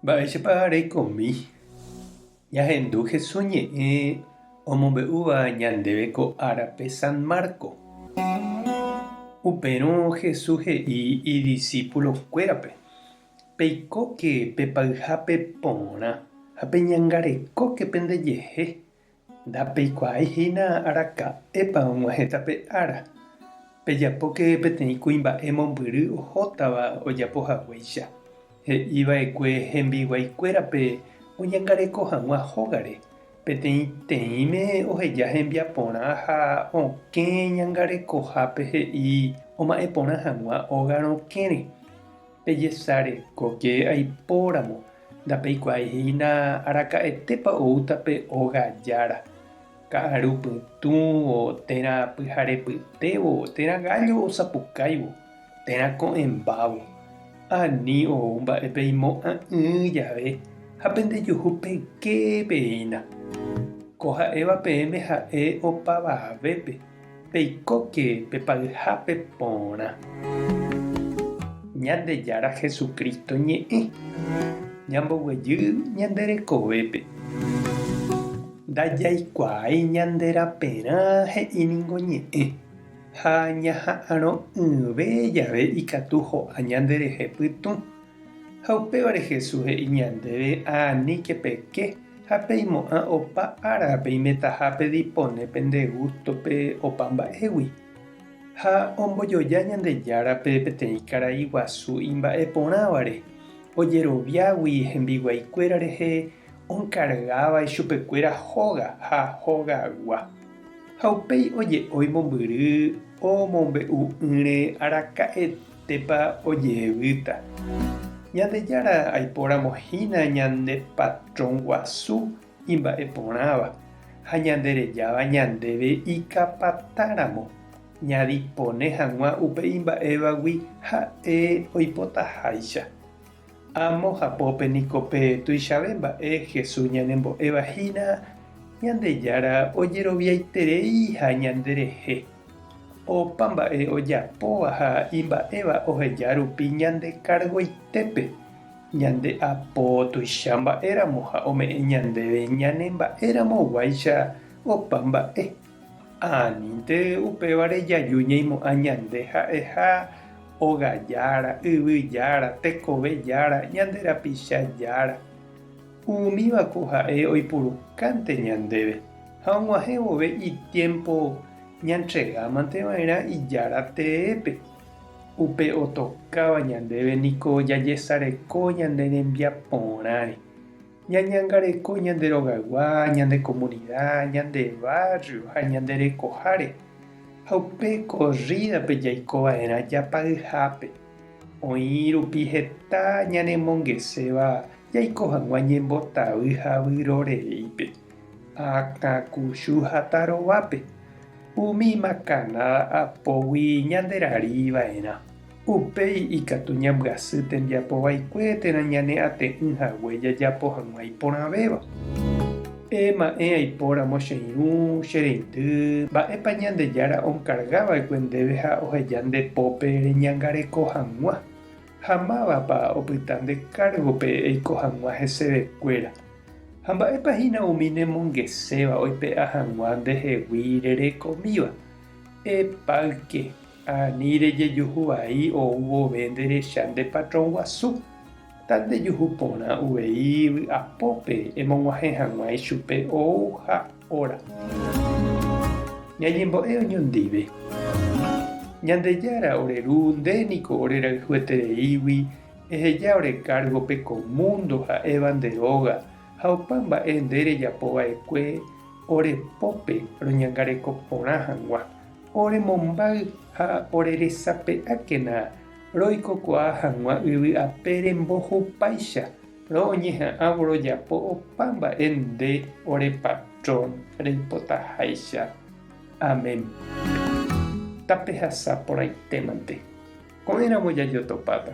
Mba'éichapa reikomi ñahendu Jesús ñe'ẽ omombe'úva ñandéve ko árape San Marco? Upérõ Jesús he'i idisípulokuérape, Peikóke pepayhápe porã ha peñangarekóke pendejehe, Ndapeikuaái hína araka'épa og̃uahẽta pe ára. Pejapóke peteĩ kuimba'e mombyry ohótava ojapo haguéicha, he'i va'ekue hembiguaikuérape oñangareko hag̃ua hógare, peteĩteĩme oheja hembiaporã ha okẽ ñangarekohápe he'i oma'ẽ porã hag̃ua óga rokẽre. Pejesarekóke aipóramo, ndapeikuaái hína araka'etépa oúta pe óga jára, ka'aru pytũvo, térã pyharepytévo, térã gállo osapukáivo, térã ko'ẽmbávo. Ani ou mba'e peimo'ã'ỹ jave ha pendejuhu peke peína. Ko ha'éva peẽme ha'e opavavépe. Peikóke pepayhápe porã. Ñandejára Jesucristo ñe'ẽ. Ñamboguejy ñande rekovépe. Ndajaikuaái ñande raperã he'i ningo ñe'ẽ, ha ñaha'arõ'ỹve jave ikatu ho'a ñanderehe pytũ. Ha upévare Jesús he'i ñandéve aníke peke ha peimo'ã opa ára peimetaha pedipone pende gústope opa mba'égui. Ha ombojoja Ñandejárape peteĩ karai guasu imba'e porãvare, ojeroviágui hembiguaikuéra rehe onkargáva ichupekuéra hóga ha hogagua. Ha upéi oje'ói mombyry omombe'u'ỹre araka'ete. Tépa ojevýta. Ñandejára aipóramo hína ñande patrón guasu imba'e porãva ha ñanderejáva ñandéve ikapatáramo ñadipone hag̃ua upe imba'évagui ha'e oipotaháicha. Amo hapópe niko pe tuichave mba'e Jesús ñanembo'éva hína Ñandejára ojeroviaitereiha ñanderehe. Opa mba'e ojapóva ha imba'éva oheja rupi ñande kargoitépe, ñande apo tuicha mba'éramo ha ome'ẽ ñandéve ñane mba'éramo guáicha opa mba'e. Anínte upévare jaju ñaimo'ã ñande ha'eha óga jára, yvy jára, tekove jára, ñande rapicha jára. Umíva ko ha'e oipurukánte ñandéve, ha og̃uahẽ vove itiémpo ñantregámante va'erã Ijára teépe. Upe otokáva ñandéve niko jajesareko ñane rembiaporãre, ñañangareko ñande rogaygua, ñande komunida, ñande várrio ha ñande rekoháre, ha upe korrídape jaiko va'erã japayhápe. Oĩ rupi heta ñanemongeséva jaiko hag̃ua ñembotavy ha vyroreípe, akãkuchu ha tarovápe, umi makanada apógui ñanderari va'erã. Upéi ikatu ñambyasy tembiapo vaikue térã ñane ate'ỹ hague jajapo hag̃ua iporãvéva. Ema'ẽ aipóramo che irũ, che reindy, mba'épa Ñandejára onkarga va'ekue ndéve ha oheja nde pópe reñangareko hag̃ua, ha mávapa opyta nde kárgope eiko hag̃ua hesevekuéra. Ha mba'épa hína umi nemongeséva oipe'a hag̃ua ndehegui rerekomíva? Epáyke, ani rejejuhu vai ou vove nderecha nde patrón guasu. Tandejuhu porã uvei vy'apópe emog̃uahẽ hag̃ua ichupe ou ha óra. Ñañembo'e oñondive. Ñandejára ore Ru, nde niko ore rayhuetereígui, eheja ore kárgope ko múndo ha'éva nde róga ha opa mba'e nde rejapo va'ekue ore pópe roñangareko porã hag̃ua. Ore mombáy ha ore resape'ákena Roikokuaa hag̃ua yvy apére mbohupáicha, roñeha'ãvo rojapo opa mba'e nde ore patrón reipotaháicha. Amén. Tapehasa porãitémante. Ko'ẽramo jajotopáta.